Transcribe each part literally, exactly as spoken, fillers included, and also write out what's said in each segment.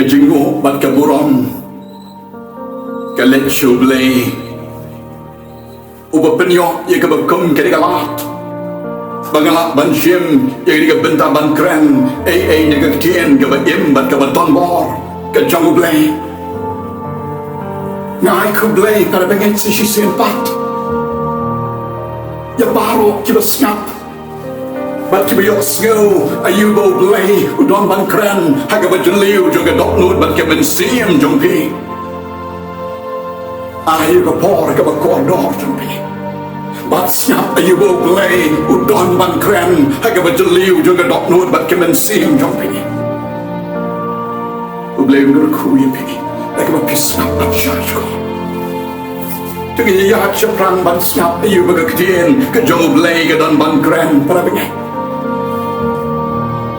Ka jingnguh bad ka burom ka leit sha U Blei, uba pynïoh ïa kaba kum ka dei ka lad ba nga lah ban shim ïa ka dei ka bynta ban kren ei ei na ka ktien kaba im bad kaba don bor ka jong U Blei. Nga ai khublei para bangeit sa shisien pat ïa baroh kiba sngap bad kiba ïohsngew aïu ba U Blei u don ban kren ha kaba jylliew jong ka dohnud bad ka mynsiem jong phi. Ai ïa ka por kaba kordor jong phi bad sngap aïu ba U Blei u don ban kren ha kaba jylliew jong ka dohnud bad ka mynsiem jong phi. U Blei un kyrkhu ïa phi da kaba phi sngap bad shah shkor. To ngin ïa shaphrang ban sngap aïu ba ka ktien ka jong U Blei ka don ban kren para bangeit.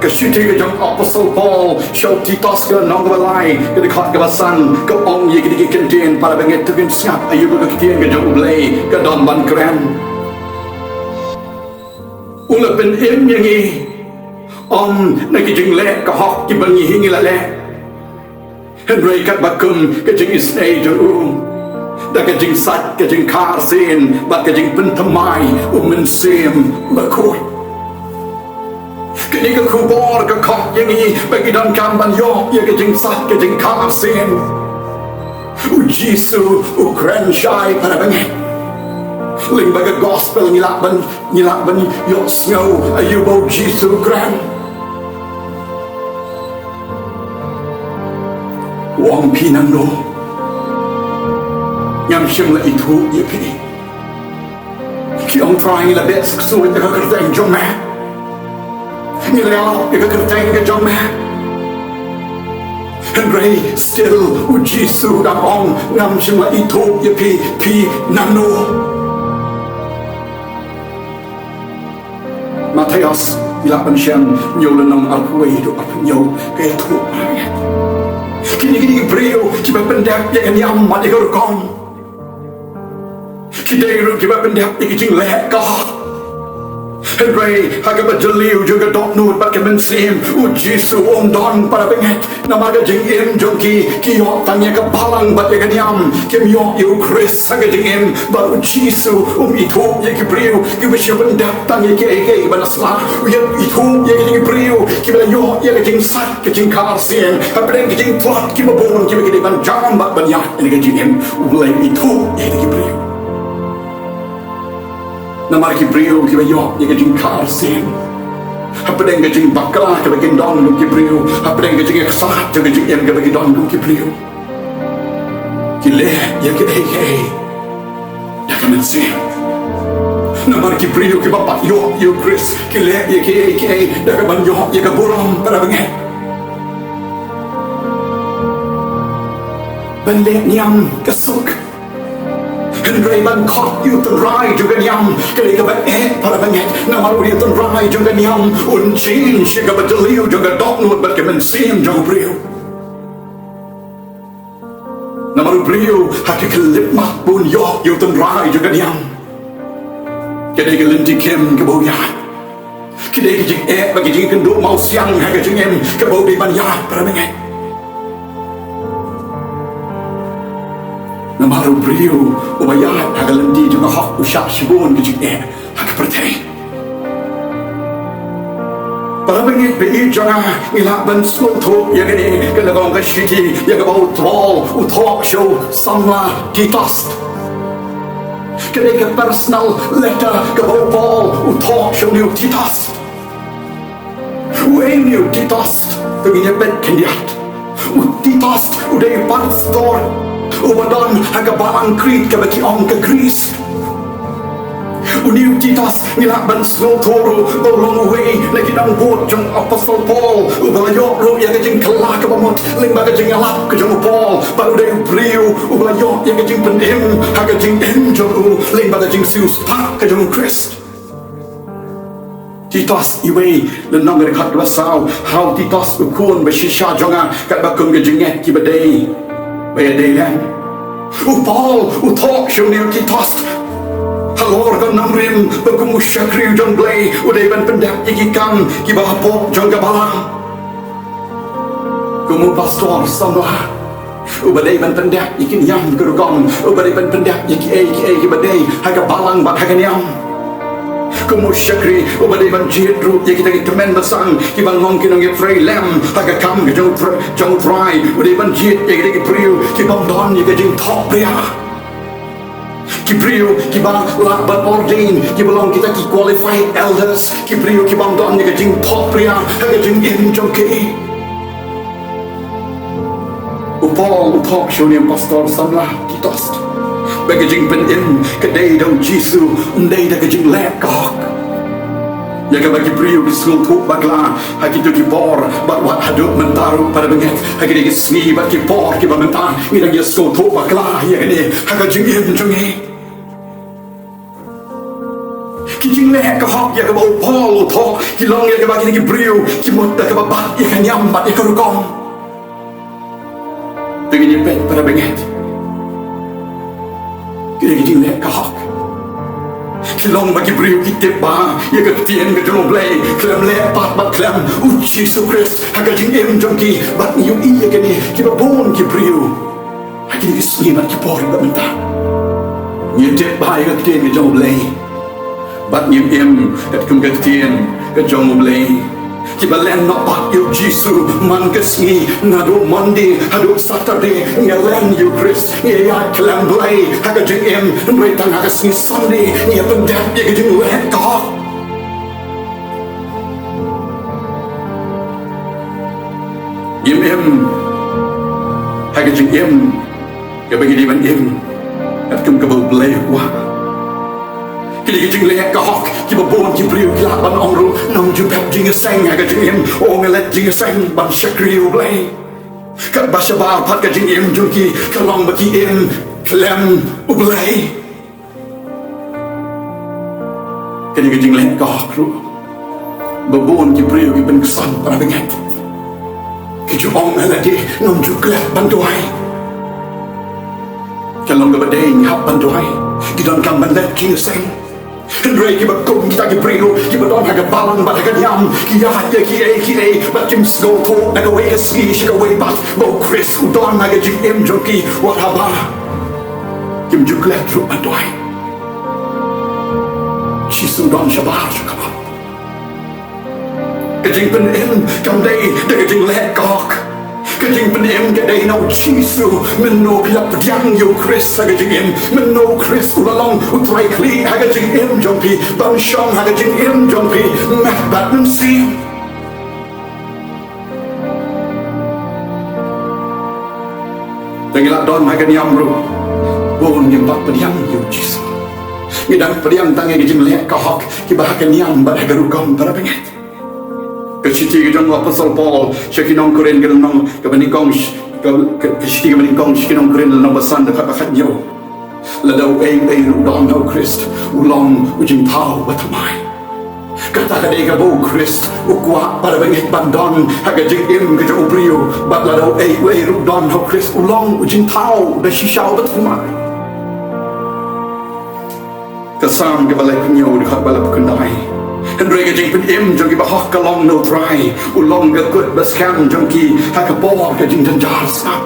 Ka shithi ka jong u Apostol Paul sha u Titus ka lynnong kaba lai ka dkhot kaba san ka ong ïa kine ki kyntien para bangeit. To ngin sngap aïu ba ka ktien ka jong U Blei ka don ban kren. U la pynim ïa ngi ym na ki jingleh ka hok kiba ngi hi ngi la leh, hynrei katba kum ka jingisynei jong u, da ka jingsait ka jingkha arsien bad ka jingpynthymmai u Mynsiem Bakhuid. Kane ka khubor ka khot ïa ngi ba ngi donkam ban ïoh ïa ka jingsait ka jingkha arsien. U Jisu u kren shai para bangeit. Lyngba ka gospel ngi lah ban, ngi lah ban ïohsngew aïu ba U Jisu u kren. U ong, phi nangno? Ngam shym la ithuh ïa phi. Ki ong, Trai, ngi la beh suk suk ïa ka kyrteng jong me, ngi la ïalap ïa ka kyrteng ka jong me. Hynrei still U Jisu u dang ong, ngam shym la ithuh ïa phi, phi nangno? Mathaios, ngi lah ban shem, hynñiew lynnong, arphew wei haduh arphew hynñiew, ka ïathuh. Kine, kine ki briew kiba pyndep ïa ka niam bad ïa ka rukom. Ki dei ruh kiba pyndep ïa ki jingleh ka hok. Hynrei ha kaba jylliew jong ka dohnud bad ka mynsiem, U Jisu um don, para bangeit. Namar ka jingim jong ki, ki ïoh tang ïa ka balang bad ïa ka niam, kim ïoh ïa U Khrist ha ka jingim. Bad U Jisu um ithuh ïa ki briew kiba shu pyndep tang ïa kiei kiei ba la sah. U ithuh ïa ki briew kiba la ïoh ïa ka jingsait ka jingkha arsien hapdeng ki jingtlot kiba bun kiba ki dei ban jam bad ban ïaid ha ka jingim. U Blei u ithuh ïa ki briew. Namar ki briew kiba ïoh ïa ka jingkha arsien hapdeng ka jingbakla kaba kin don kum ki briew, hapdeng ka jingïaksaid jong ka jingim kaba kin don kum ki briew, ki leh ïa kiei kiei da ka mynsiem. Namar ki briew kiba pat ïoh ïa U Khrist ki leh ïa kiei kiei da kaban ïoh ïa ka burom, para bangeit. Ban leh niam ka suk. Hynrei ban khot ïa u tynrai jong ka niam ka dei kaba eh, para bangeit. Namar u dei u tynrai jong ka niam, un change ïa kaba jylliew jong ka dohnud bad ka mynsiem jong u briew. Namar u briew ha ka khyllipmat ba un ïoh ïa u tynrai jong ka niam, ka dei ka lynti khim kaba u ïaid. Ka dei ka jingeh bad ka jingkynduh mawsiang ha ka jingim kaba u dei ban ïaid, para bangeit. Namar u briew uba ïaid ha ka lynti jong ka hok u shah shibun ka jingeh ha ka pyrthei. Para bangeit ba ïeit jong nga, ngi lah ban sngewthuh ïa kane ka lynnong ka shithi ïa kaba u Paul u thoh sha u samla Titus. Kane ka personal letter kaba u Paul u thoh sha une u Titus. Uei une u Titus? To ngin ïa peit khyndiat. U Titus u dei u pastor uba don ha ka balang Krit kaba ki ong ka Gris. Une u Titus ngi lah ban sngewthuh ruh ba u long uwei na ki nongbud jong u Apostol Paul uba la ïoh ruh ïa ka jingkylla kaba mut lyngba ka jingïalap ka jong u Paul. Bad u dei u briew uba la ïoh ïa ka jingpynim ha ka jingim jong u lyngba ka jingsiewspah ka jong u Khrist. Titus uwei, lynnong ka dkhot kaba saw. Ha u Titus u khun ba shisha jong nga, katba kum ka jingngeit kiba dei ba ïadei lem. U Paul u thoh sha une u Titus halor ka nongrim ba kum u shakri u jong U Blei u dei ban pyndep ïa ki kam kiba hapoh jong ka balang. Kum u pastor samla uba dei ban pyndep ïa ki niam ki rukom, uba dei ban pyndep ïa kiei kiei kiba dei ha ka balang bad ha ka niam. Kum u shakri uba dei ban jied ruh ïa kita ki tymmen basang kiba long ki nongïatreilang ha ka kam ka jong U Trai, jong U Trai, uba dei ban jied ïa kita ki briew ki bym don ïa ka jingthohplia. Ki briew kiba lah ban ordain, kiba long kita ki qualified elders, ki briew ki bym don ïa ka jingthohplia ha ka jingim jong ki. U Paul u thok sha une u pastor samla Titus ba ka jingpynim ka dei da U Jisu, ym dei da ka jingleh ka hok. Ïa kaba ki briew ki sngewthuh bakla ha kito ki por bad wat haduh mynta ruh para bangeit, ha kine ki sngi bad ki por kiba mynta ngi dang ïa sngewthuh bakla ïa kane ha ka jingim jong ngi. Ki jingleh ka hok ïa kaba u Paul u thok ki long ïa kaba kine ki briew ki mut da kaba bat ïa ka niam bad ïa ka rukom. Te ngin ïa peit para bangeit, kine ki jingleh ka hok ki long ba ki briew ki tip ba ïa ka ktien ka jong U Blei khlem leh pat bad khlem U Jisu Khrist ha ka jingim jong ki. Bad ngi ïohi ïa kane kiba bun ki briew ha kine ki sngi bad ki por ba mynta ngi tip ba ïa ka ktien ka jong U Blei bad ngim im katkum ka ktien ka jong U Blei. Kiba len noh pat ïa U Jisu man ka sngi naduh Monday haduh Saturday, ngi len ïa U Khrist, ngi ïaid khlem Blei ha ka jingim, hynrei tang ha ka sngi Sunday ngi pyndep ïa ka jingleh ka hok. Ngim im ha ka jingim kaba ngi dei ban im katkum kaba U Blei u kwah. Ki dei ki jingleh ka hok kiba bun ki briew ki lah ban ong ruh, ngam ju pep jingïaseng ha ka jingim, ong leh jingïaseng ban shakri U Blei. Katba shabar pat ka jingim jong ki ka long ba ki im khlem U Blei. Kane ka jingleh ka hok ruh ba bun ki briew ki pynksan para bangeit. Ki ju ong ha lade, ngam ju klet ban duwai. Ka long kaba dei ngi hap ban duwai, ki donkam ban leh jingïaseng. Hynrei kiba kum kita ki briew kiba don ha ka balang bad ha ka niam, ki ïaid ïa kiei kiei bad kim sngewthuh na kawei ka sngi sha kawei pat ba U Khrist u don ha ka jingim jong ki, wat haba kim ju klet ruh ban duwai. Jisu don shabar sha ka bor. Ka jingpynim kam dei da ka jingleh ka hok. Ka jingpynim ka dei na U Jisu. Mynno phi la pdiang ïa U Khrist ha ka jingim, mynno U Khrist u la long U Trai khlieh ha ka jingim jong phi, ban shong ha ka jingim jong phi met bad mynsiem. Te ngi la don ha ka niam ruh, bun ngim pat pdiang ïa U Jisu. Ngi dang pdiang tang ïa ka jingleh ka hok kiba ha ka niam bad ha ka rukom, para bangeit. Ka shithi ka jong u Apostol Paul sha ki nong Korinth, ka lynnong kaba nyngkong sh-, ka, ka, ka shithi kaba nyngkong sha ki nong Korinth, lynnong ba san, dkhot ba khathynñiew. Lada uei uei ruh u don ha U Khrist, u long u jingthaw bathymmai. Kata ka dei kaba U Khrist u kwah, para bangeit, ban don ha ka jingim ka jong u briew. Bad lada uei uei ruh u don ha U Khrist, u long u jingthaw da shisha uba thymmai. Ka Salm kaba laiphew hynñiew, dkhot ba laiphew khyndai. Hynrei ka jingpynim jong ki bahok ka long na U Trai, u long ka kut ba skhem jong ki ha ka por ka jingjynjar sngap.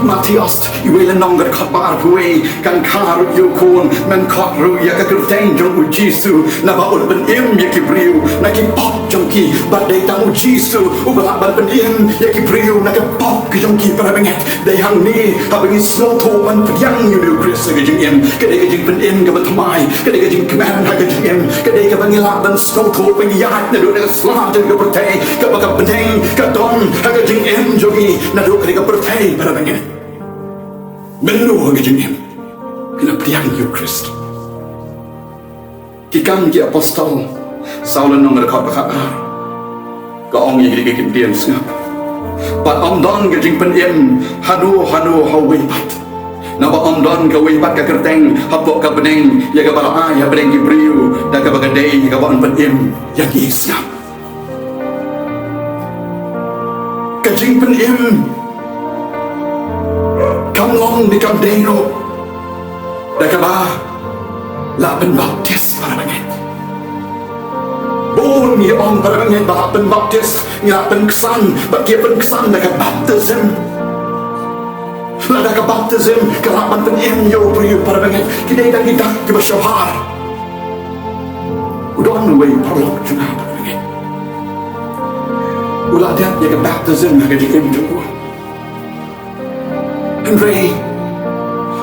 Mathaios, iwei lynnong, ka dkhot ba arphew wei: Kan kha ruh ïa u khun, men khot ruh ïa ka kyrteng jong U Jisu, naba un pynim ïa ki briew na ki pop jong ki. Bad dei tang U Jisu uba lah ban pynim ïa ki briew na ka pop ka jong ki, para bangeit. Dei hangne haba ngi sngewthuh ban pdiang ïa une U Khrist ha ka jingim. Ka dei ka jingpynim kaba thymmai, ka dei ka jingkmen ha ka jingim, ka dei kaba ngi lah ban sngewthuh ba ngi ïaid naduh na ka sla jong ka pyrthei, kaba ka bneng ka don ha ka jingim jong ngi naduh ka dei ka pyrthei, para bangeit. Mynno ha ka jingim ki la pdiang ïa U Khrist. Ki Kam ki Apostol, saw lynnong, dkhot ba khatar, ka ong ïa kine ki ktien sngap: Bad ym don ka jingpynim hano hano ha uwei pat, naba ym don kawei pat ka kyrteng hapoh ka bneng ïa kaba la ai hapdeng ki briew da kaba ka dei kaba yn pynim ïa ngi sngap. Ka jingpynim kam long ne kam dei ruh da kaba la pynbaptis, para bangeit. Bun Ngi ong para bangeit ba hap pynbaptis, ngi hap pynksan, bad ki pynksan da ka baptism. Lada ka baptism ka lah ban pynim ïa u briew para bangeit, ki dei tang ki dak kiba shabar. U don uwei u paralok jong nga para bangeit, u la dep ïa ka baptism ha ka jingim jong u. Hynrei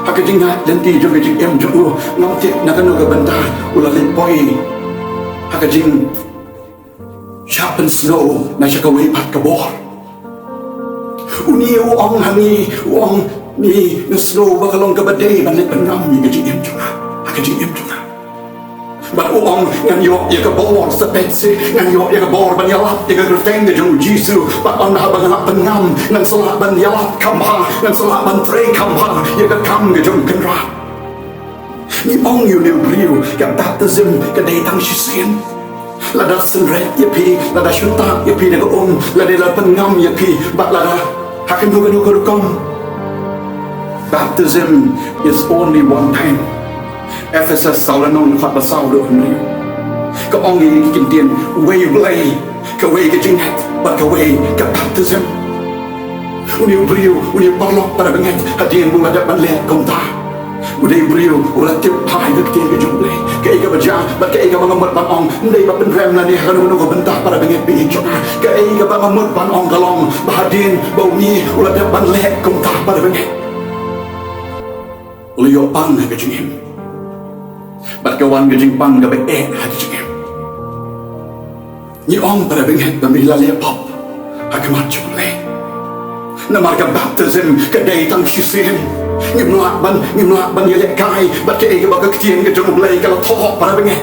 ha ka jingïaid lynti jong ka jingim jong u, ngam tip na kano ka bynta u la leit poi ha ka jingshah pynsngew na sha kawei pat ka bor. Une u ong ha ngi, u ong, ngi, nga sngew ba ka long kaba dei ban leit pyngam ïa ka jingim jong nga, ha ka jingim jong nga. Bad u ong, ngan ïoh ïa ka bor sa peit seh, ngan ïoh ïa ka bor ban ïalap ïa ka kyrteng ka jong u Jisu. Bad ynda haba nga lah pyngam, ngan sa lah ban ïalap kham bha, ngan sa lah ban trei kham bha ïa ka kam ka jong u Kynrad. Ngi ong ïa une u briew, ka baptism ka dei tang shisien. Lada synreit ïa phi, lada shu tap ïa phi da ka um, lada la pyngam ïa phi, bad lada ha kano kano ka rukom. Baptism is only one time. Ephesus saw lynnong, khat ba saw, dkhot hynriew. Ka ong ïa ki ktien, uwei U Blei, kawei ka jingngeit, bad kawei ka baptism. Une u briew, une u paralok para bangeit, hadien ba u la dep ban leh kumta, u dei u briew u la tip bha ïa ka ktien ka jong U Blei. Kaei kaba jia, bad kaei kaba nga mut ban ong, ym dei ba pynrem lane ha kano kano ka bynta para bangeit, ba ïeit jong nga. Kaei kaba nga mut ban ong ka long ba hadien ba une u la dep ban leh kumta para bangeit, u la ïoh pang ha ka jingim. Bad ka wan ka jingpang kaba eh ha ka jingim. Ngi ong para bangeit ba me la leh pop ha khmat jong U Blei. Namar ka baptism ka dei tang shisien. Ngim lah ban, ngim lah ban ïalehkai bad kaei kaba ka ktien ka jong U Blei ka la thoh para bangeit.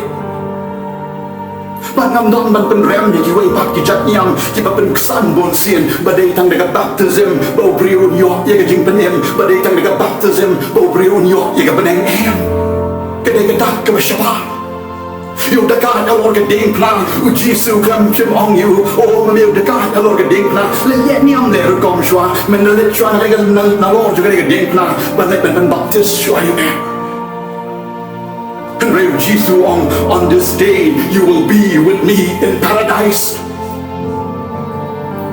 Bad ngam don ban pynrem ïa kiwei pat ki jait niam kiba pynksan bunsien, ba dei tang da ka baptism ba u briew un ïoh ïa ka jingpynim, ba dei tang da ka baptism ba u briew un ïoh ïa ka bneng, em. Ka dei ka dak kaba shabar. Ïa u dakaid halor ka diengphna, u Jisu u khlem shym ong ïa u, o me u dakaid halor ka diengphna, leh leh niam leh rukom shuwa, men da leit shuwa na ka, na, nalor jong ka diengphna, ban leit ban pynbaptis shuwa ïa u, em. Hynrei u Jisu u ong, "On this day you will be with me in paradise."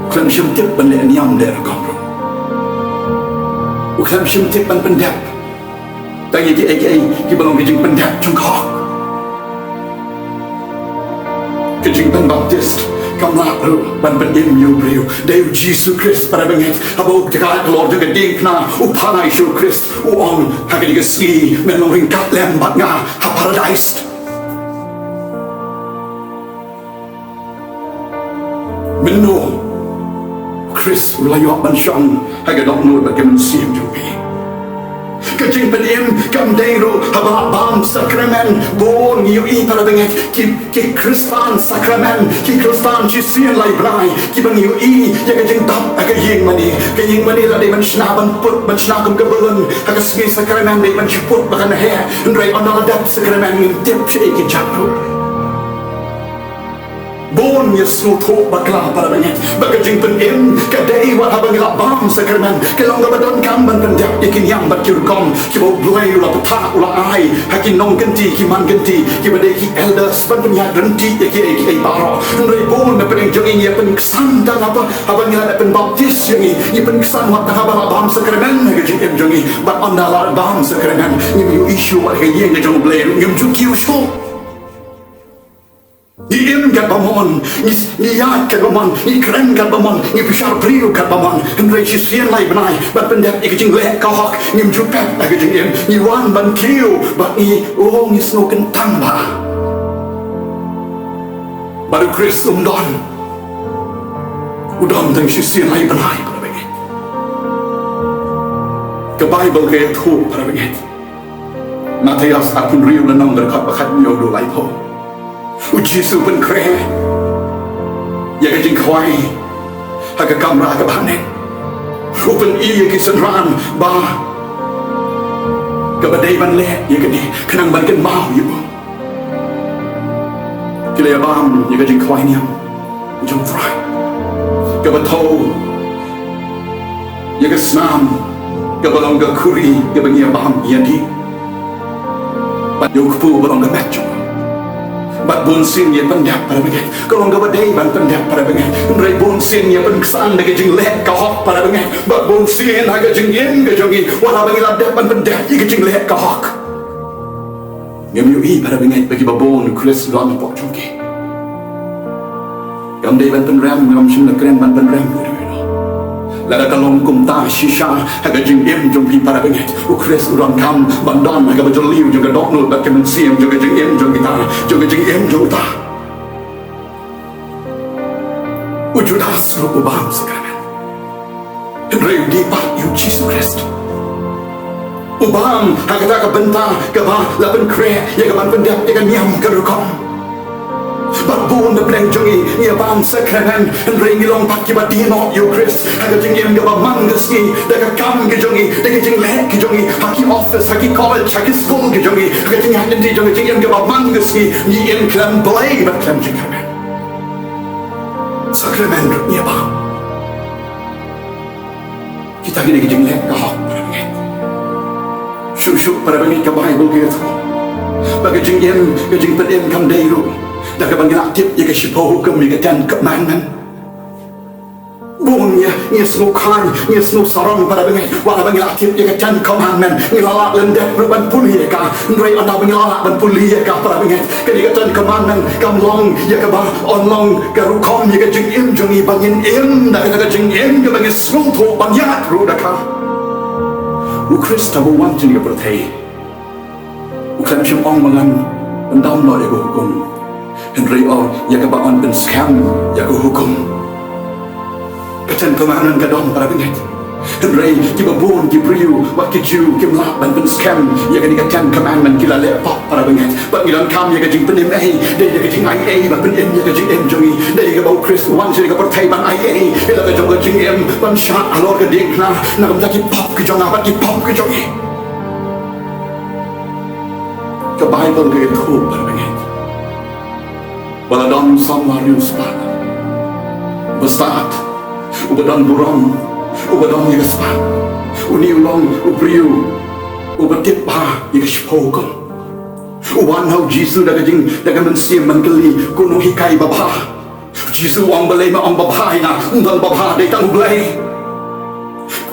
U khlem shym tip ban leh niam leh rukom ruh. U khlem shym tip ban pyndep tang ïa kiei kiei kiba long ka jingpyndep jong ka hok. Ka jingpynbaptis kam lah ruh ban pynim ïa u briew. Dei u Jisu Khrist para bangeit, haba u dakaid halor jong ka diengphna, u phai sha u Khrist, u ong, ha kane ka sngi men long ryngkat lem bad nga ha paradais. Mynno u Khrist u la ïoh ban shong ha ka dohnud bad ka mynsiem jong phi? Ka jingpynim kam dei ruh haba la bam sakramen. Bun ngi ïohi para bangeit, ki, ki khristan sakramen, ki khristan shisien lai bnai, kiba ngi ïohi ïa ka jingdap ha ka ïing mane. Ka ïing mane la dei ban shna ban put, ban shna kum ka balloon. Ha ka sngi sakramen dei ban shiput ba kan heh. Hynrei ynda la dep sakramen ngim tip shaei ka jaka ruh. Bun ngi sngewthuh bakla para bangeit ba ka jingpynim ka dei wat haba ngi la bam sakramen. Ka long kaba donkam ban pyndep ïa ki niam bad ki rukom kiba U Blei u la pynthah, u la ai ha ki nongkynti, ki man kynti, kiba dei ki elders ban pynïaid ryntih ïa kiei kiei baroh. Hynrei bun na pdeng jong ngi ngi ïa pynksan tang haba, haba ngi la dep pynbaptis ïa ngi, ngi pynksan wat tang haba la bam sakramen ha ka jingim jong ngi. Bad ynda la bam sakramen ngim ïohi shuh wat ha ka ïing ka jong U Blei ruh ngim ju kiew shuh. Ngi im katba mon, ngi, ngi ïaid katba mon, ngi kren katba mon, ngi bishar briew katba mon. Hynrei shisien lai bnai ban pyndep ïa ka jingleh ka hok ngim ju pep ha ka jingim. Ngi wan ban kiew bad ngi, oh, ngi sngew kyntang bha. Bad u Khrist um don. U don tang shisien lai bnai para bangeit. Ka Baibl ka ïathuh para bangeit. Mathaios arphew hynriew lynnong, dkhot ba khathynñiew haduh laiphew. U Jisu u pynkhreh ïa ka jingkhawai ha ka kamra kaba ha net. U pyni ïa ki synran ba kaba dei ban leh ïa kane khnang ban kynmaw ïa u. Ki la ïa bam ïa ka jingkhawai niam jong U Trai, kaba thew ïa ka snam kaba long ka khuri kaba ngi ïa bam ïa dih, bad ïa u kpu ba long ka met jong u. Bad bun sien ngi pyndep para bangeit. Ka long kaba dei ban pyndep para bangeit. Hynrei bun sien ngi pynksan da ka jingleh ka hok para bangeit. Bad bun sien ha ka jingim ka jong ngi, wat la ba ngi la dep ban pyndep ïa ka jingleh ka hok, ngim ïohi para bangeit ba kiba bun u Khrist u don hapoh jong ki. Kam dei ban pynrem, ngam shym la kren ban pynrem. Lada ka long kumta shisha ha ka jingim jong phi para bangeit, u Khrist u donkam ban don ha kaba jylliew jong ka dohnud bad ka mynsiem jong ka jingim jong kita, jong ka jingim jong uta. U Judas ruh u bam sakramen. Hynrei u dih pat ïa u Jisu Khrist. U bam ha kata ka bynta kaba la pynkhreh ïa ka ban pyndep ïa ka niam ka rukom. Bad bun na pdeng jong ngi, ngi ïa bam sakramen, hynrei ngi long pat kiba dih noh ïa u Khrist ha ka jingim kaba man ka sngi, da ka kam ka jong ngi, da ka jingleh ka jong ngi, ha ki office, ha ki college, ha ki skul ka jong ngi, ha ka jingïaid lynti jong ka jingim kaba man ka sngi, ngi im khlem Blei bad khlem jingkyrmen. Sakramen ruh ngi ïa bam. Kita kine ki jingleh ka hok para bangeit. Shuh shuh para bangeit, ka Baibl ka ïathuh ba ka jingim, ka jingpynim kam dei ruh da kaba ngi la tip ïa ka shiphew hukum, ïa ka Ten Commandment. Bun ngi ïa, ngi ïa sngewkhlaiñ, ngi ïa sngewsarong para bangeit. Wat la ba ngi la tip ïa ka Ten Commandment, ngi la lah lyndet ruh ban pule ïa ka. Hynrei ynda ba ngi la lah ban pule ïa ka para bangeit, kane ka Ten Commandment kam long ïa kaba yn long ka rukom ïa ka jingim jong ngi, ba ngin im da kata ka jingim kaba ngi sngewthuh ban ïaid ruh da ka. U Khrist haba u wan sha kane ka pyrthei, u khlem shym ong ba ngan pyndam noh ïa ka hukum, hynrei u ong ïa kaba yn pynskhem ïa ka hukum. Ka Ten Commandment ka don para bangeit. Hynrei kiba bun ki briew, wat ki Jiw, kim lah ban pynskhem ïa kane ka Ten Commandment, ki la leh pop para bangeit. Bad ngi donkam ïa ka jingpynim ei, dei ïa ka jingaiei ban pynim ïa ka jingim jong ngi. Dei kaba u Khrist u wan sha ka pyrthei ban aiei ïa la ka jong ka jingim, ban shah halor ka diengphna na ka bynta ki pop ki jong nga bad ki pop ki jong ngi. Ka Baibl ka ïathuh para bangeit. Ba la don u samla riewspah bastad, uba don burom, uba don ïa ka spah. Une u long u briew uba tip bha ïa ka shiphew hukum. U wan ha u Jisu da ka jing, da ka mynsiem ban kylli, ko nonghikai babha? U Jisu u ong, balei me ong babha ïa nga? Ym don babha, dei tang U Blei.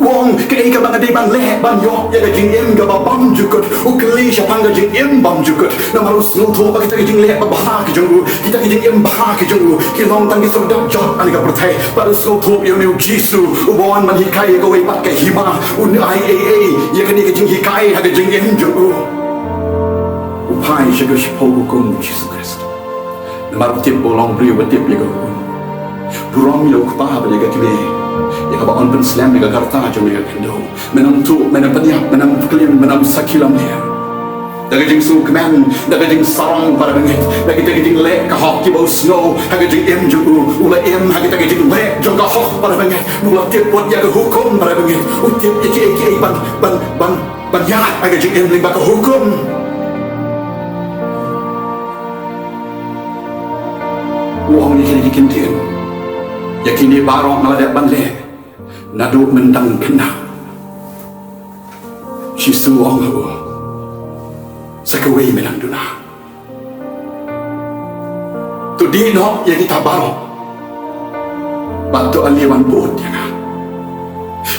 U ong, kaei kaba nga dei ban leh ban ïoh ïa ka jingim kaba bymjukut? U kylli shaphang ka jingim bymjukut. Namar u sngewthuh ba kita ki jingleh babha ki jong u, kita ki jingim bha ki jong u, ki long tang ki sordep jot ha kane ka pyrthei. Bad u sngewthuh ïa une u Jisu uba wan ban hikai ïa kawei pat ka hima, un ai ei ei ïa kane ka jinghikai ha ka jingim jong u. U phai sha ka shiphew hukum u Jisu Khrist. Namar u tip ba u long briew ba tip ïa ka hukum. Burom ïa u kpa bad ïa ka kmie, ïa kaba yn pynslem ïa ka rta jong me ha ka khyndew. Men ym tuh, men ym pynïap, men ym klim, men ym sakhi lamler. Da ka jingsngewkmen, da ka jingsarong para bangeit, da kita ki jingleh ka hok kiba u sngew ha ka jingim jong u, u la im ha kita ki jingleh jong ka hok para bangeit. U la tip bha ïa ka hukum para bangeit. U tip ïa kiei kiei ban, ban, ban, ban ïaid ha ka jingim lyngba ka hukum. U ong ïa kine ki kyntien, ïa kine baroh nga la dep ban leh naduh myndang khynnah. Jisu u ong ha u, sa kawei me nang duna. To dih noh ïa kita baroh bad to ale wan bud ïa nga.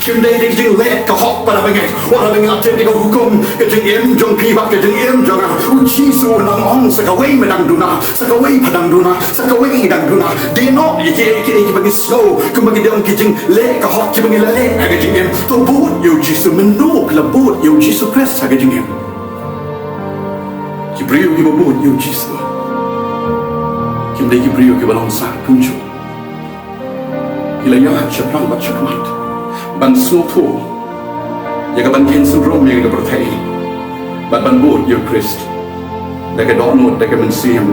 Kim dei da ka jingleh ka hok para bangeit. Wat la ba ngi la tip ïa ka hukum, ka jingim jong phi bad ka jingim jong nga, u Jisu u nang ong, sa kawei me nang duna, sa kawei pha nang duna, sa kawei ngi nang duna. Dih noh ïa kiei kiei kiba ngi sngew kumba ki dei ki jingleh ka hok kiba ngi la leh ha ka jingim. To bud ïa u Jisu. Mynno ki la bud ïa u Jisu Khrist ha ka jingim? Ki briew kiba bud ïa u Jisu kim dei ki briew kiba long sah kumjuh. Ki la ïaid shaphrang bad shakhmat ban sngewthuh ïa ka ban kheiñ syndrom ïa ka pyrthei bad ban bud ïa u Khrist da ka dohnud, da ka mynsiem,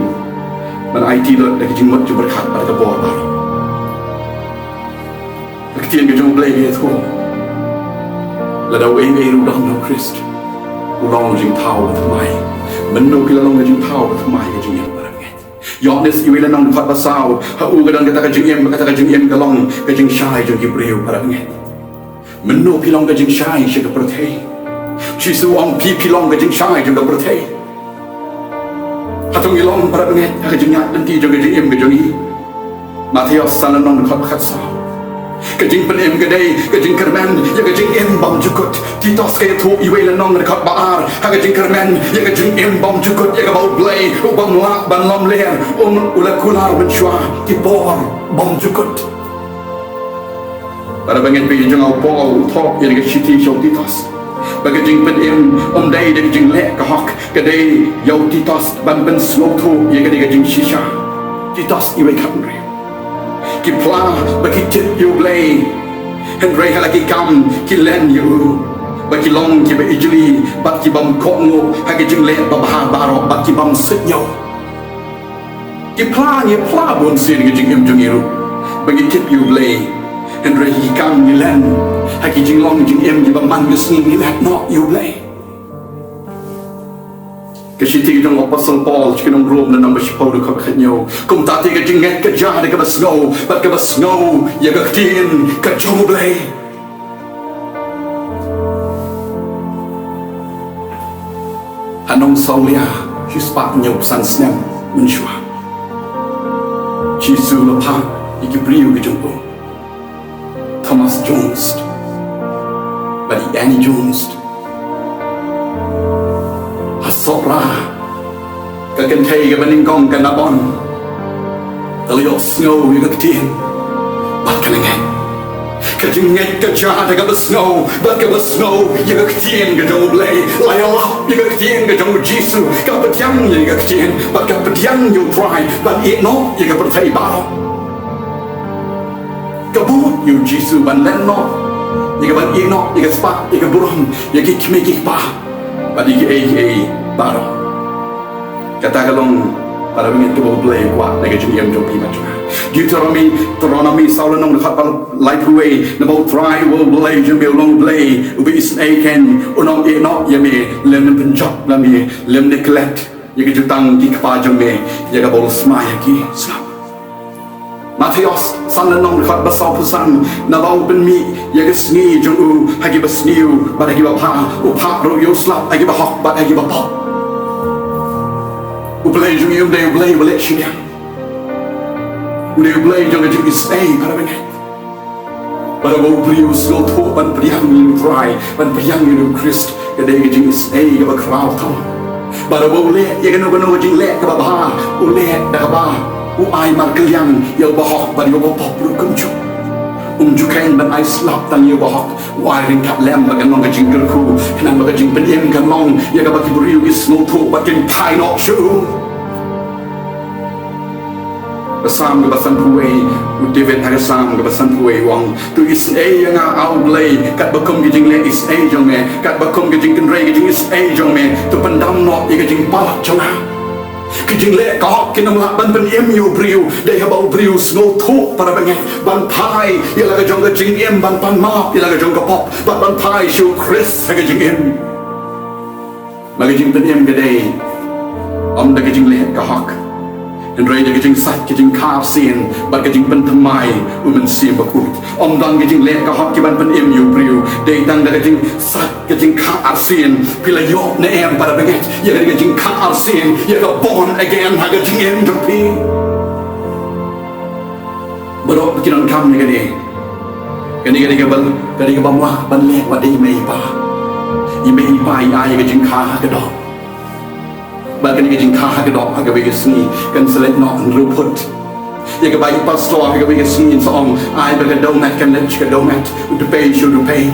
ban aiti lut da ka jingmut jingpyrkhat bad ka bor baroh. Ka ktien ka jong U Blei ka ïathuh, lada uei uei ruh u don ha u Khrist, u long u jingthaw bathymmai. Mynno ki la long ka jingthaw bathymmai ka jingim para bangeit? Ïoannis wei lynnong dkhot ba saw, ha u ka don kata ka jingim, kata ka jingim ka long ka jingshai jong ki briew para bangeit. Mynno phi long ka jingshai sha ka pyrthei? Jisu u ong, phi, phi long ka jingshai jong ka pyrthei. Hato ngi long para bangeit ha ka jingïaid lynti jong ka jingim ka jong ngi? Mathaios san lynnong dkhot khatsaw. Ka jingpynim ka dei ka jingkyrmen ïa ka jingim bymjukut. Titus ka ïathuh iwei lynnong dkhot ba ar ha ka jingkyrmen ïa ka jingim bymjukut, ïa kaba U Blei u bym lah ban lamler, um u la kular mynshuwa ki por bymjukut. Para bangeit, ba ïa jong u Paul u thoh ïa ka shithi sha u Titus ba ka jingpynim um dei da ka jingleh ka hok, ka dei ïa u Titus ban pynsngewthuh ïa ka dei ka jingshisha. Titus iwei khathynriew. Ki phla ba ki tip ïa U Blei, hynrei ha la ki kam ki len ïa u, ba ki long kiba ijli bad ki bym kohnguh ha ka jingleh babha baroh bad ki bym suidñiew. Ki phla, ngi phla bun sien ka jingim jong ngi ruh ba ngi tip ïa U Blei, hynrei ki kam ngi len ha ki jinglong jingim kiba man ka sngi ngi leh noh ïa U Blei. Ka shithi jong u Apostol Paul sha ki nong Rom, lynnong ba shiphew, dkhot khathynñiew. Kumta te ka jingngeit ka jia da kaba sngew, bad kaba sngew ïa ka ktien ka jong U Blei. Ha Nongsawlia shispah hynñiewphew san snem mynshuwa, Jisu u la phah ïa ki briew ki jong u, Thomas Jones bad i Annie Jones. Ha Sohra, ka kynthei kaba nyngkong ka Nabon, ka la ïohsngew ïa ka ktien bad ka la ngeit. Ka jingngeit ka jia da kaba sngew bad kaba sngew ïa ka ktien ka jong U Blei. La ïalap ïa ka ktien ka jong U Jisu, ka pdiang ïa ka ktien bad ka pdiang ïa U Trai ban ïehnoh ïa ka pyrthei baroh. Ka bud ïa U Jisu ban len noh ïa ka, ban ïehnoh ïa ka spah, ïa ka burom, ïa ki kmie ki kpa bad ïa kiei kiei baroh. Kata ka long, para bangeit, kaba U Blei u kwah na ka jingim jong phi bad jong nga. Deuteronomy, Deuteronomy saw lynnong dkhot ba laiphew wei, naba U Trai U Blei jong me u long U Blei uba isynei keiñ, un ym ïehnoh ïa me, lymne pynjop ïa me, lymne klet ïa ka jutang ki kpa jong me ïa kaba u la smai ha ki. Sngap. Mathaios san lynnong dkhot ba sawphew san, naba u pynmih ïa ka sngi jong u ha kiba sniew bad ha kiba bha, u phah ruh ïa u slap ha kiba hok bad ha kiba pop. U Blei jong ngi um dei U Blei uba leh shiliang. U dei U Blei jong ka jingisynei, para bangeit. Bad haba u briew u sngewthuh ban pdiang ïa U Trai, ban pdiang ïa U Khrist, ka dei ka jingisynei kaba khraw tam. Bad haba u leh ïa kano kano ka jingleh kaba bha, u leh da kaba u ai markylliang ïa uba hok bad ïa uba pop ruh kumjuh. Um ju kheiñ ban ai slap tang ïa uba hok, u ai ryngkat lem ba kan long ka jingkyrkhu, khnang ba ka jingpynim kan long ïa kaba ki briew ki sngewthuh bad kin phai noh sha u. Ka Salm kaba sanphew wei, u David ha ka Salm kaba sanphew wei u ong, to isynei ïa nga, A U Blei, katba kum ki jingleh isynei jong me, katba kum ki jingkynrei ki jingisynei jong me, to pyndam noh ïa ka jingpalat jong nga. Ki jingleh ka hok kin ym lah ban pynim ïa u briew, dei haba u briew u sngewthuh, para bangeit, ban phai ïa la ka jong ka jingim, ban pan map ïa la ka jong ka pop, bad ban phai sha U Khrist ha ka jingim. Ba ka jingpynim ka dei ym da ka jingleh ka hok, hynrei da ka jingsait ka jingkha arsien bad ka jingpynthymmai u Mynsiem Bakhuid. Ym dang ka jingleh ka hok ki ban pynim ïa u briew, dei tang da ka jingsait ka jingkha arsien. Phi la ïoh ne em, para bangeit, ïa ka jingkha arsien, ïa ka born again ha ka jingim jong phi? Baroh ki donkam ïa kane. Kane ka dei kaba, ka dei kaba ym lah ban leh wat da i mei i pa. I mei i pa i ai ïa ka jingkha ha ka doh. Bad kane ka jingkha ha ka doh ha kawei ka sngi kan sa leit noh hynriew phut. Ïa kaba i pastor ha kawei ka sngi in sa ong, ai ba ka dewmet kan leit sha ka dewmet, u dpei sha u dpei.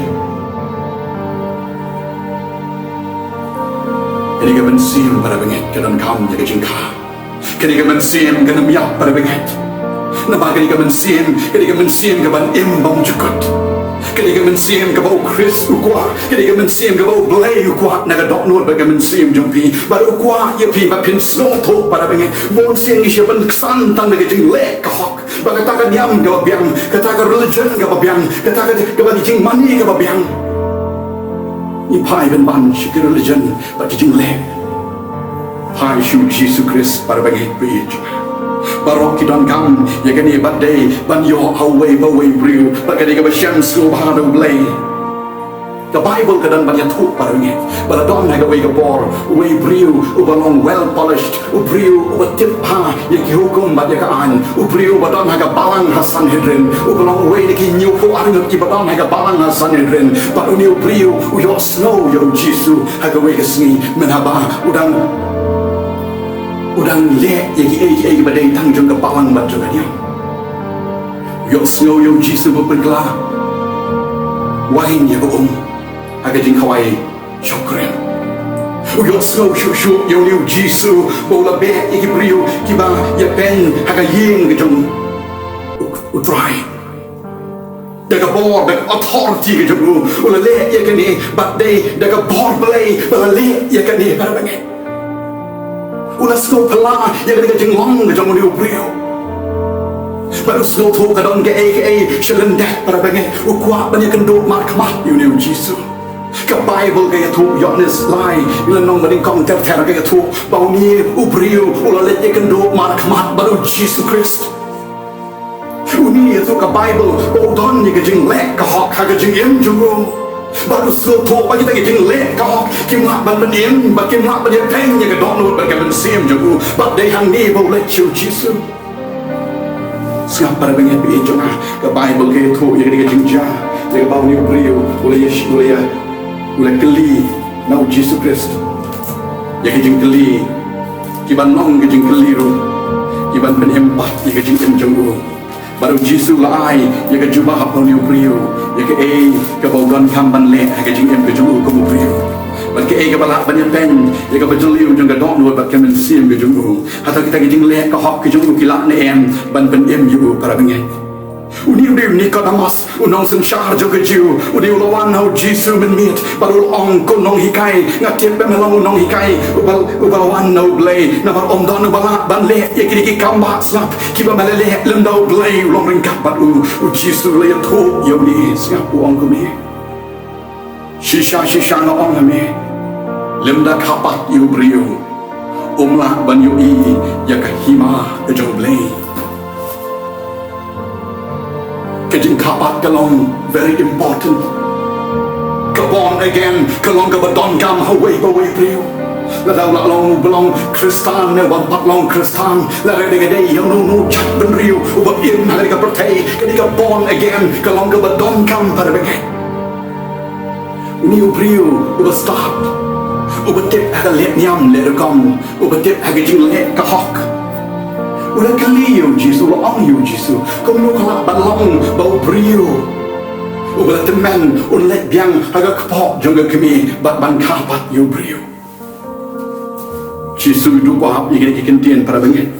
Kane ka mynsiem, para bangeit, ka donkam ïa ka jingkha. Kane ka mynsiem kan ym ïap, para bangeit. Namar kane ka mynsiem, kane ka mynsiem kaban im bymjukut. Kane ka mynsiem kaba U Khrist u kwah, kane ka mynsiem kaba U Blei u kwah na ka dohnud bad ka mynsiem jong phi. Bad u kwah ïa phi ba phin sngewthuh, para bangeit. Bun sien ngi shah pynksan tang da ka jingleh ka hok. Ba kata ka niam kaba biang, kata ka religion kaba biang, kata ka, kaba ka jingmane kaba biang. Ngi phai ban ban sha ki religion bad ki jingleh. Phai sha U Jisu Khrist, para bangeit, ba ïeit jong nga. Baroh ki donkam ïa kane, bad dei ban ïoh ha uwei pa uwei u briew, bad ka dei kaba shem sngewbha da U Blei. Ka Baibl ka don ban ïathuh para bangeit ba la don ha kawei ka por uwei u briew uba long well polished, u briew uba tip bha ïa ki hukum bad ïa ka aiñ, u briew uba don ha ka balang ha Sanhedrin, uba long uwei na ki hynñiewphew arngut kiba don ha ka balang ha Sanhedrin. Bad une u briew u ïohsngew ïa u Jisu ha kawei ka sngi, mynhaba u dang, u dang leh ïa kiei kiei kiba dei tang jong ka balang bad jong ka niam. U ïohsngew ïa u Jisu ba pynkylla waiñ ïa ka um ha ka jingkhawai shongkurim. U ïohsngew shuh shuh ïa une u Jisu ba u la beh ïa ki briew kiba ïapeiñ ha ka ïing ka jong u, u Trai. Da ka bor, da ka authority ka jong u, u la leh ïa kane, bad dei da ka bor Blei ba la leh ïa kane, para bangeit. U la sngewphylla ïa kane ka jinglong ka jong une u briew. Bad u sngewthuh ka don kaei kaei sha lyndet, para bangeit. U kwah ban ïakynduh markhmat ïa une u Jisu. Ka Baibl ka ïathuh, Ïoannis lai, lynnong ba nyngkong ter ter ka ïathuh ba une u briew u la leit ïakynduh markhmat bad u Jisu Khrist. Une ïathuh ka Baibl ba u don ïa ka jingleh ka hok ha ka jingim jong u. Bad u sngewthuh ba kita ki jingleh ka hok kim lah ban pynim, bad kim lah ban ïapeiñ ïa ka dohnud bad ka mynsiem jong u. Bad dei hangne ba u leit sha u Jisu. Sngap, para bangeit ba ïeit jong nga, ka Baibl ka ïathuh ïa kane ka jingjia, ïa kaba une u briew u la ïa, u la ïa, u la kylli na u Jisu Khrist ïa ki jingkylli kiban long ki jingkylli ruh kiban pynim pat ïa ka jingim jong u. Bad u Jisu u la ai ïa ka jubab ha une u briew ïa kaei kaba u donkam ban leh ha ka jingim ka jong u kum u briew, bad kaei kaba lah ban ïapeiñ ïa kaba jylliew jong ka dohnud bad ka mynsiem ka jong u. Hato kita ki jingleh ka hok ki jong u ki lah ne em ban pynim ïa u, para bangeit? Une u dei u Nikodemos, u nongsynshar jong ka Jiw. Une u la wan ha u Jisu mynmiet bad u la ong, ko nonghikai, nga tip ba me long u nonghikai uba, uba la wan na u Blei, namar ym don uba lah ban leh ïa kine ki kam ba sngap kiba me la leh lymda u Blei u long ryngkat bad u. U Jisu u la ïathuh ïa une, sngap, u ong kumne. Shisha shisha nga ong ha me, lymda kha pat ïa u briew um lah ban ïohi ïa ka hima ka jong u Blei. Ka jingkha pat ka long very important. Ka born again ka long kaba donkam ha uwei pa uwei u briew. Lada u la long, ba long Khristan ne ym pat long Khristan, lada ka dei ïa uno uno u jaitbynriew uba im ha kane ka pyrthei, kane ka born again ka long kaba donkam, para bangeit. Une u briew uba stad, uba tip ha ka lehniam lehrukom, uba tip ha ka jingleh ka hok, u la kylli ïa u Jisu, u la ong ïa u Jisu, kumno ka lah ban long ba u briew uba la tymmen un leit biang ha ka kpoh jong ka kmie bad ban kha pat ïa u briew? Jisu u dup ap ïa kine ki kyntien, para bangeit.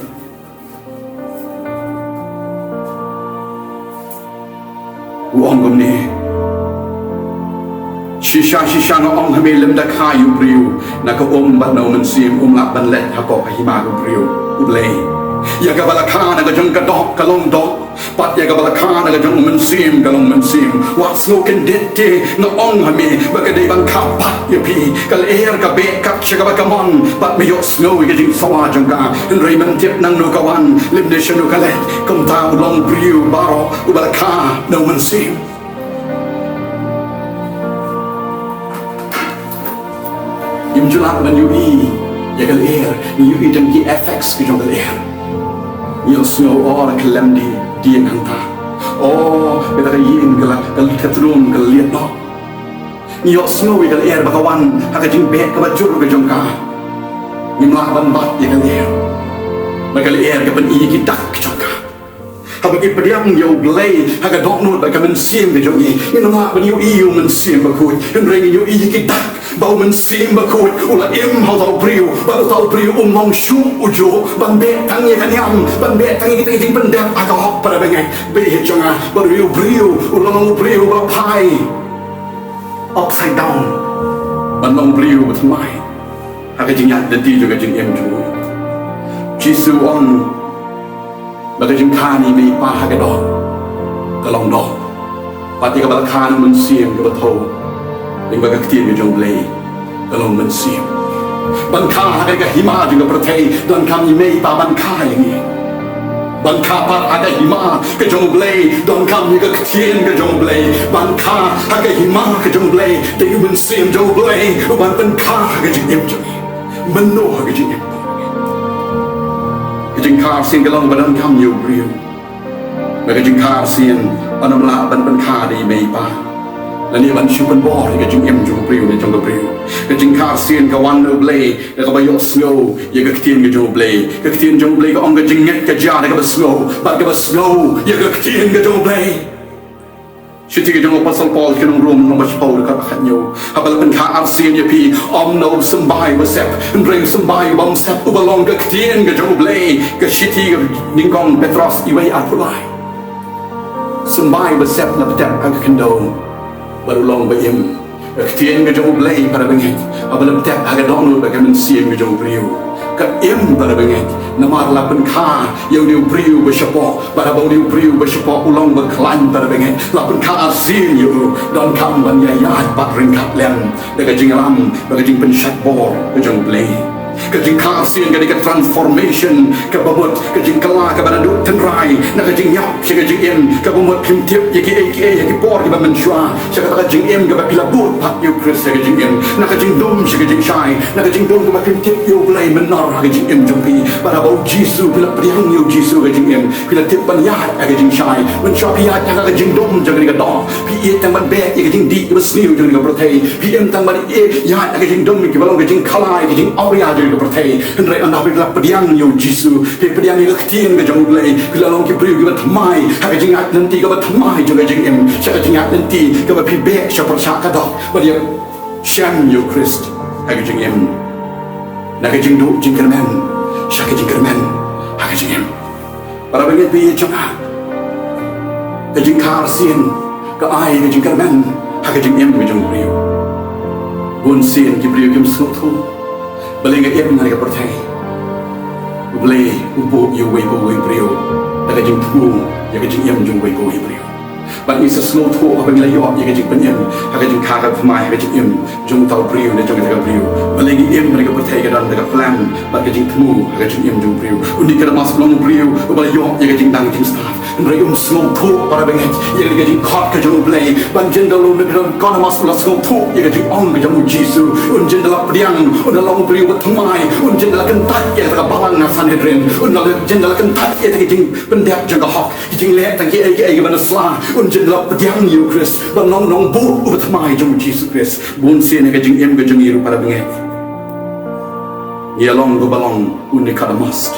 U ong kumne, shisha shisha nga ong ha me, lymda kha ïa u briew na ka um bad na u mynsiem, um lah ban leit hapoh ka hima ka briew u Blei. Ïa kaba la kha na ka jong ka doh ka long doh, bad ïa kaba la kha na ka jong u mynsiem ka long mynsiem. Wat sngew kyndit te, nga ong ha me ba ka dei ban kha pat ïa phi. Ka lyer ka beh kat sha kaba ka mon, bad me ïohsngew ïa ka jingsawa jong ka. Hynrei men tip nangno ka wan, lymne shano ka leit. Kumta u long briew baroh uba la kha na u mynsiem. Ngim ju lah ban ïohi ïa ka lyer, ngi ïohi tang ki effects ki jong ka lyer. Ngi ïohsngew, o, la kyllem die, die hangta. O, kata ka ïing ka la, ka, ka trum ka la liat noh. Ngi ïohsngew ïa ka lyer ba ka wan ha ka jingbeh kaba jur ka jong ka. Ngim lah ban bat ïa ka lyer, ba ka lyer ka pyni ïa ki dak ki jong ka. Haba ngi pdiang ïa u Blei ha ka dohnud bad ka mynsiem ka jong ngi, ngim lah ban ïohi ïa u Mynsiem Bakhuid, hynrei ngi ïohi ïa ki dak ba u Mynsiem Bakhuid u la im ha uta u briew, bad uta u briew um long shuh ujuh ban beh tang ïa ka niam, ban beh tang ïa kita ki jingpyndep ha ka hok, para bangeit ba ïeit jong nga. Bad une u briew u long u briew uba phai upside down, ban long briew bathymmai ha ka jingïaid lynti jong ka jingim jong u. Jisu u ong ba ka jingkha na i mei i pa ha ka doh ka long doh, bad ïa kaba la kha na u Mynsiem kaba thew lyngba ka ktien ka jong u Blei ka long mynsiem. Ban kha ha ka hima jong ka pyrthei, donkam i mei i pa ban kha ïa ngi. Ban kha pat ha ka hima ka jong U Blei, donkam ïa ka ktien ka jong U Blei. Ban kha ha ka hima ka jong U Blei, dei U Mynsiem jong U Blei uban pynkha ha ka jingim jong ngi. Mynno ha ka jingim? Ka jingkha arsien ka long ba donkam ïa u briew. Na ka jingkha arsien, ym lah ban pynkha da i mei i pa, lane ban shu pynbor ïa ka jingim jong u briew ne jong ka briew. Ka jingkha arsien ka wan na U Blei da kaba ïohsngew ïa ka ktien ka jong U Blei. Ka ktien jong U Blei ka ong ka jingngeit ka jia da kaba sngew, bad kaba sngew ïa ka ktien ka jong U Blei. Shithi ka jong u Apostol Paul ki nong Rom, nong ba shiphew, dkhot ba khatñiew: Haba la pynkha arsien ïa phi, ym na u symbai ba sep, hynrei u symbai u bym sep, uba long ka ktien ka jong U Blei. Ka shithi ka nyngkong Petros wei, arphew lai. Symbai ba sep la pyntip ha ka khyndew, bad u long ba im. Ka ktien ka jong U Blei, para bangeit, haba la pyntip ha ka dohnud bad ka mynsiem ka jong u briew, ka im, para bangeit. Namar la pynkha ïa une u briew ba shapoh, bad haba une u briew ba shapoh u long ba khlaiñ, para bangeit, la pynkha arsien ïa u, donkam ban ïaid bad ryngkat lem da ka jingïalam bad ka jingpynshait bor ka jong U Blei. Ka jingkha arsien ka dei ka transformation kaba mut, ka jingkylla kaba naduh tynrai na ka jingïap sha ka jingim, kaba mut phim tip ïa kiei kiei ha ki por kiba mynshuwa, sha kata ka jingim kaba phi la bud pat ïa U Khrist ha ka jingim, na ka jingdum sha ka jingshai, na ka jingdum kaba phim tip ïa U Blei mynno ha ka jingim jong phi. Bad haba U Jisu, phi la pdiang ïa U Jisu ha ka jingim, phi la tip ban ïaid ha ka jingshai. Mynshuwa phi ïaid ha ka jingdum jong kane ka doh, phi ïeit tang ban beh ïa ka jingdih kaba sniew jong kane ka pyrthei. Phi im tang ban ïeit ïa ka jingdum kiba long ka jingkhlaiñ, ka jingawria jong ka pyrthei. Hynrei ynda phi la pdiang ïa U Jisu, phi pdiang ïa ka ktien ka jong U Blei, phi la long ki briew kiba thymmai ha ka jingïaid lynti kaba thymmai jong ka jingim, sha ka jingïaid lynti kaba phi beh sha pyrshah ka doh, bad ïashem ïa U Khrist ha ka jingim. Na ka jingduh jingkyrmen sha ka jingkyrmen ha ka jingim. Para bangeit, phi ïeit jong nga, ka jingkha arsien ka ai ka jingkyrmen ha ka jingim ka jong u briew. Bun sien ki briew kim sngewthuh balei nga im ha kane ka pyrthei. U Blei u buh ïa uwei pa uwei u briew da ka jingthmu ïa ka jingim jong uwei pa uwei u briew. Bad ngi sa sngewthuh haba ngi la ïoh ïa ka jingpynim ha ka jingkha ka thymmai ha ka jingim jong uta u briew ne jong kata ka briew. Balei ngi im ha kane ka pyrthei, ka don da ka plan bad ka jingthmu ha ka jingim jong u briew. U Nikodemus u long u briew uba la ïoh ïa ka jingdang jingstad. Hynrei um sngewthuh, para bangeit, ïa ka jingkhot ka jong U Blei. Ban jin da u Nikodemus u la sngewthuh ïa ka jingong ka jong U Jisu, un jin da la pdiang, un da long u briew uba thymmai, un jin da la kyntait ïa kata ka balang na Sanhedrin, un jin da la kyntait ïa kata ka jingpyndep jong ka hok. Ki jingleh tang kiei kiei kiba na sla, un jin da la pdiang ïa U Khrist ban long u nongbuh uba thymmai jong U Jisu Khrist. Bun sien ha ka jingim ka jong ngi ruh, para bangeit, ngi ïa long kumba long u Nikodemus.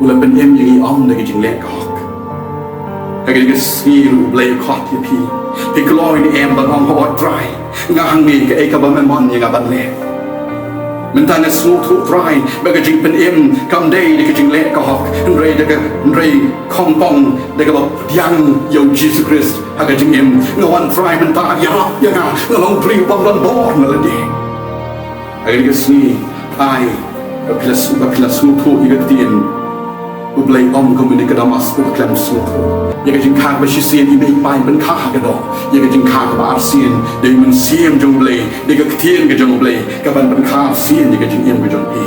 U la pynim ïa ngi ym da ka jingleh ka hok. Ha kane ka sngi ruh U Blei u khot ïa phi. Phi kloi ne em ban ong, hooid Trai, nga hangne, kaei kaba me mon ïa nga ban leh? Mynta nga sngewthuh Trai ba ka jingpynim kam dei da ka jingleh ka hok, hynrei da ka, hynrei khongpong da kaba pdiang ïa U Jisu Khrist ha ka jingim. Nga wan Trai, mynta ïarap ïa nga, nga long u briew bym don bor na lade. Ha kane ka sngi, ai ba phi la, ba phi la sngewthuh ïa ka ktien. U Blei um kum u Nikodemus uba khlem sngewthuh. Ïa ka jingkha kaba shisien i mei i pa i pynkha ha ka doh. Ïa ka jingkha kaba arsien dei u Mynsiem jong U Blei, dei ka ktien ka jong U Blei kaban pynkha arsien ïa ka jingim ka jong phi.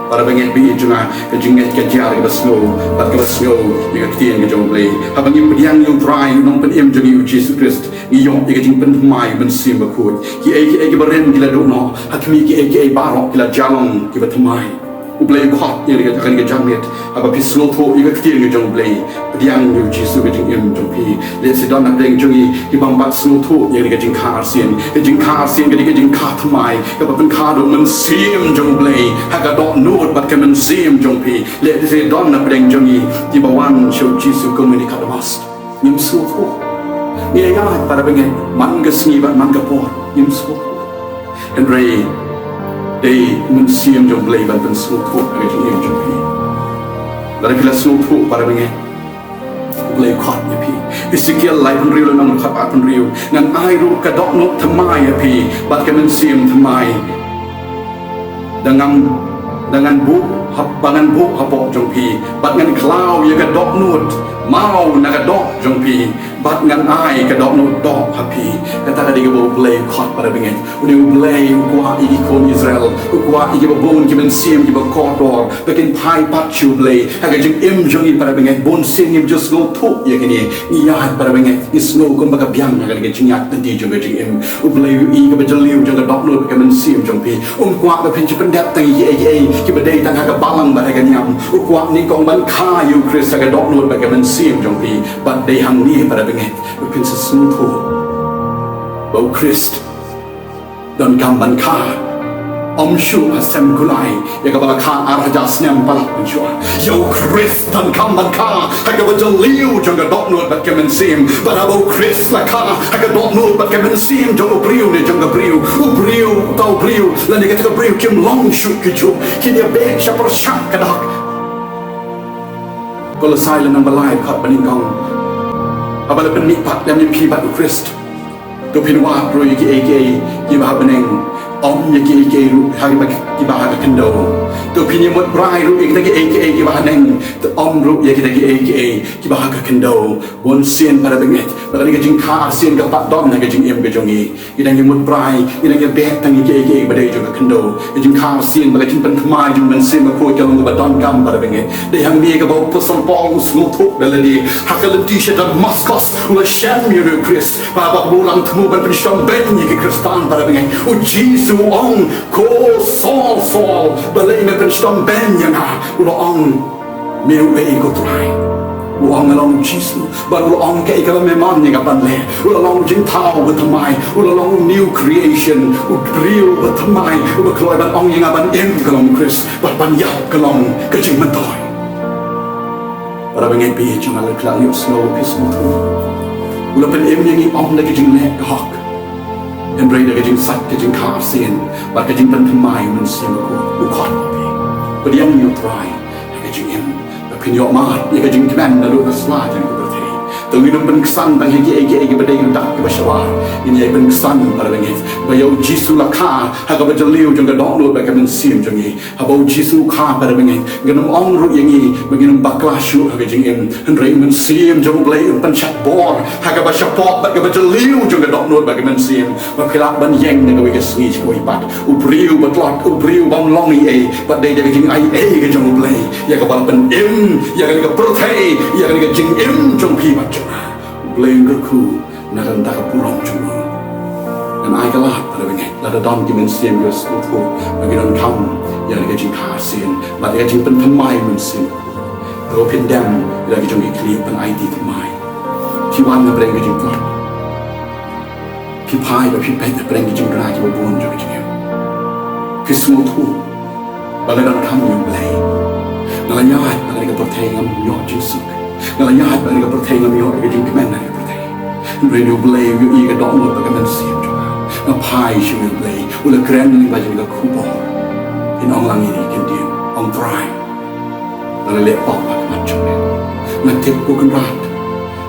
Para bangeit, phi ïeit jong nga, ka jingngeit ka jia da kaba sngew, bad kaba sngew ïa ka ktien ka jong U Blei. Haba ngi pdiang ïa U Trai, u Nongpynim jong ngi U Jisu Khrist, ngi ïoh ïa ka jingpynthymmai Mynsiem Bakhuid. Kiei kiei kiba rim ki la duh noh, ha khmih kiei kiei baroh ki la jia long kiba thymmai. U Blei u khot ïa ngi ha kane ka janmiet, haba phi sngewthuh ïa ka ktien ka jong U Blei, pdiang ïa U Jisu ha ka jingim jong phi. Lehse don napdeng jong ngi ki bym pat sngewthuh ïa kane ka jingkha arsien. Ka jingkha arsien ka dei ka jingkha thymmai kaba pynkha da u Mynsiem jong U Blei ha ka dohnud bad ka mynsiem jong phi. Lehse don napdeng jong ngi kiba wan sha U Jisu kum u Nikodemus. Ngim sngewthuh. Ngi ïaid, para bangeit, man ka sngi bad man ka por, ngim sngewthuh. Hynrei dei u Mynsiem jong U Blei ban pynsngewthuh ha ka jingim jong phi. Lada phi la sngewthuh, para bangeit, U Blei u khot ïa phi. Esekiel laiphew hynriew, lynnong dkhot arphew hynriew: Ngan ai ruh ka dohnud thymmai ïa phi bad ka mynsiem thymmai. Da ngan, da ngan buh hap-, ba ngan buh hapoh jong phi, bad ngan khlaw ïa ka dohnud maw na ka doh jong phi, Bad ngan ai ka dohnud doh ha phi. Kata ka dei kaba U Blei u khot, para bangeit. U dei U Blei u kwah ïa ki khun Israel, u kwah ïa kiba bun ki mynsiem kiba kordor ba kin phai pat sha U Blei. Ha ka jingim jong ngi, para bangeit, bun sien ngim ju sngewthuh ïa kine. Ngi ïaid, para bangeit, ngi sngew kumba ka biang ha kane ka jingïaid lynti jong ka jingim. U Blei u ïohi kaba jylliew jong ka dohnud bad ka mynsiem jong phi. Um kwah ba phin shu pyndep tang ïa kiei kiei kiba dei tang ha ka balang bad ha ka niam. U kwah nyngkong ban kha ïa U Khrist ha ka dohnud bad ka mynsiem jong phi. Bad dei hangne, para bangeit, ba phin sa sngewthuh ba U Khrist donkam ban kha. Ym shuh ha sem kulai ïa kaba la kha ar hajar snem palat mynshuwa. Ïa U Khrist donkam ban kha ha kaba jylliew jong ka dohnud bad ka mynsiem. Bad haba U Khrist la kha ha ka dohnud bad ka mynsiem jong u briew ne jong ka briew, u briew, uta u briew lane kata ka briew kim long shuh kijuh, kin ïabeh sha pyrshah ka dak. Kolosai lynnong ba lai, dkhot ba nyngkong. Haba la pynmih pat lem ïa phi bad U Khrist, to phin wad ruh ïa kiei kiei kiba ha bneng, ym ïa kiei kiei ruh ha kiba, kiba ha ka khyndew. To phin ïamut brai ruh ïa kita kiei kiei kiba ha bneng, to ym ruh ïa kita kiei kiei kiba ha ka khyndew. Bun sien, para bangeit, ba kane ka jingkha arsien ka pat don ha ka jingim ka jong ngi. Ngi dang ïamut brai, ngi dang ïabeh tang ïa kiei kiei kiba dei jong ka khyndew. Ka jingkha arsien bad ka jingpynthymmai jong U Mynsiem Bakhuid ka long kaba donkam, para bangeit. Dei hangne kaba u Apostol Paul u sngewthuh da lade ha ka lynti sha Damaskos, u la shem ïa U Khrist. Bad haba u la thmu ban pynshitom beiñ ïa ki Khristan, para bangeit, U Jisu u ong, "Ko Saul, Saul, balei me pynshitom beiñ ïa nga?" U la ong, "Me uei ko Trai?" U ong, "Nga long U Jisu." Bad u la ong, "Kaei kaba me mon ïa nga ban leh?" U la long u jingthaw bathymmai, u la long u new creation, u briew bathymmai, uba kloi ban ong ïa nga ban im ka long U Khrist, bad ban ïap ka long ka jingmyntoi. Para bangeit, phi ïohsngew, lada phi la ïohsngew, phi sngewthuh. U la pynim ïa ngi ym da ka jingleh ka hok, hynrei da ka jingsait ka jingkha arsien bad ka jingpynthymmai U Mynsiem Bakhuid. U khot ïa phi. Pdiang ïa U Trai ha ka jingim, ba phin ïoh mad ïa ka jingkmen naduh ka sla jong ka pyrthei. To ngin ym pynksan tang ha kiei kiei kiba dei, kiba dap, kiba sha bar. Ngin ïai pynksan, para bangeit, ba ïa U Jisu la kha ha kaba jylliew jong ka dohnud bad ka mynsiem jong ngi. Haba U Jisu u kha, para bangeit, ngin ym ong ruh ïa ngi ba ngin ym bakla shuh ha ka jingim. Hynrei U Mynsiem jong U Blei un pynshah bor ha kaba shapoh bad kaba jylliew jong ka dohnud bad ka mynsiem, ba phi lah ban ïeng na kawei ka sngi sha kawei pat, u briew ba tlot, u briew bym long ei ei, bad dei da ka jingaiei ka jong U Blei ïa kaba la pynim ïa kane ka pyrthei, ïa kane ka jingim jong phi bad jong nga. U Blei un kyrkhu na ka bynta ka burom jong u. Ngan ai ka lad, para bangeit, lada don ki mynsiem kiba sngewthuh ba ki donkam ïa ka jingkha arsien bad ïa ka jingpynthymmai U Mynsiem, to phin dem ïa la ki jong ki khlieh ban aiti thymmai. Phi wan hapdeng ka jingtlot. Phi phai bad phi peit hapdeng ki jingrwai kiba bun jong ka jingim. Phi sngewthuh ba nga donkam ïa U Blei. Nga la ïaid ha kane ka pyrthei, ngam ïoh jingsuk. Nga la ïaid ha kane ka pyrthei, ngam ïoh ka jingkmen ha kane ka pyrthei. Hynrei U Blei u ïohi ka dohnud bad ka mynsiem jong nga. Nga phai sha U Blei, u la kren lyngba jong ka khubor. Phin ong lang ïa ngi, kin dei, ong Trai, nga la leh pop ha khmat jong me. Nga tip, ko Kynrad,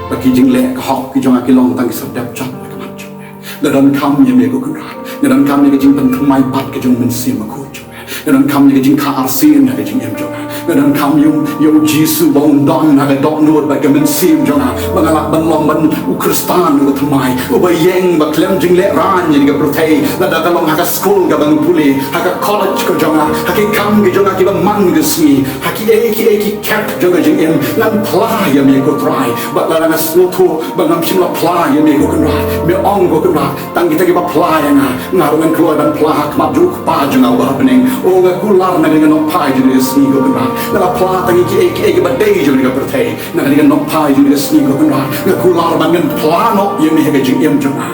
ba ki jingleh ka hok ki jong nga ki long tang ki sardep jot ha khmat jong me. Nga donkam ïa me, ko Kynrad. Nga donkam ïa ka jingpynthymmai pat ka jong U Mynsiem Bakhuid jong me. Nga donkam ïa ka jingkha arsien ha ka jingim jong nga. Nga donkam ïa U, ïa U Jisu ba un don ha ka dohnud bad ka mynsiem jong nga, ba nga lah ban long ban u Khristan uba thymmai, uba ïeng, ba khlem jinglehrain ïa kane ka pyrthei, lada ka long ha ka skul kaba nga pule, ha ka college ka jong nga, ha ki kam ka jong nga kiba man ka sngi, ha kiei kiei ki khep jong ka jingim, ngan phla ïa me, ko Trai. Bad lada nga sngewthuh ba ngam shym la phla ïa me, ko Kynrad, me ong, ko Kynrad, tang kita kiba phla ïa nga, nga ruh ngan kloi ban phla ha khmat jong U Kpa jong nga uba ha bneng. O, nga kular na kane ka nongphai jong kane ka sngi, ko Kynrad. Nga la phla tang ïa kiei kiei kiba dei jong kane ka pyrthei. Na kane ka nongphai jong kane ka sngi, ko Kynrad, nga kular ban ngan phla noh ïa me ha ka jingim jong nga.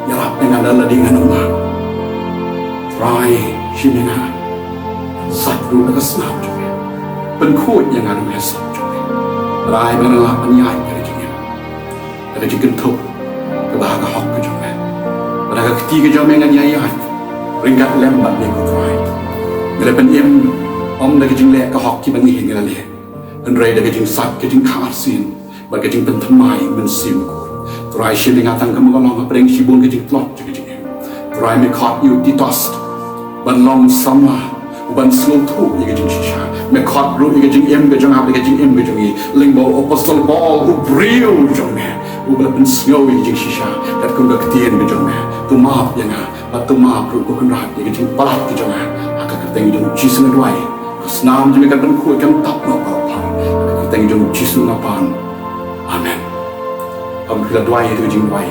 Ïarap ïa nga da lade ngan ym lah. Trai, shim ïa nga. Sait ruh da ka snam jong me. Pynkhuid ïa nga da ka sap jong me. Trai, ba ngan lah ban ïaid ha ka jingim da ka jingkynthoh kaba ha ka hok ka jong me. Bad ha ka kti ka jong me ngan ïaid ryngkat lem bad me, ko Trai. Nga la pynim ym da ka jingleh ka hok kiba ngi, ngi la leh, hynrei da ka jingsait, ka jingkha arsien bad ka jingpynthymmai U Mynsiem Bakhuid. Trai, shim ïa nga tang kumba nga long hapdeng shibun ka jingtlot jong ka jingim. Trai, me khot ïa u Titus ban long samla Uban sngewthuh ïa ka jingshisha. Me khot ruh ïa ka jingim ka jong nga, ïa ka jingim ka jong ngi. Lyngba u Apostol Paul, u briew jong me, uba la pynsngew ïa ka jingshisha katkum ka ktien ka jong me. To map ïa nga, bad to map ruh, ko Kynrad, ïa ka jingpalat ka jong nga. Ha ka kyrteng jong u Jisu nga duwai. Ka snam jong me kan pynkhuid, kan tap noh baroh. Ha ka kyrteng jong u Jisu nga pan. Amen. Kum phi la duwai ïa ka jingduwai,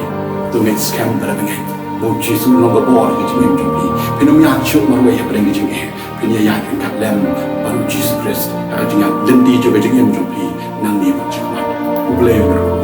to ngeit skhem bad ngeit ba u Jisu u long ka bor ha ka jingim jong phi. Phin ym ïaid shuh marwei hapdeng ka jingeh. Phin ïaid ryngkat lem bad u Jisu Khrist ha ka jingïaid lynti jong ka jingim jong phi nangne bad shakhmat. U Blei u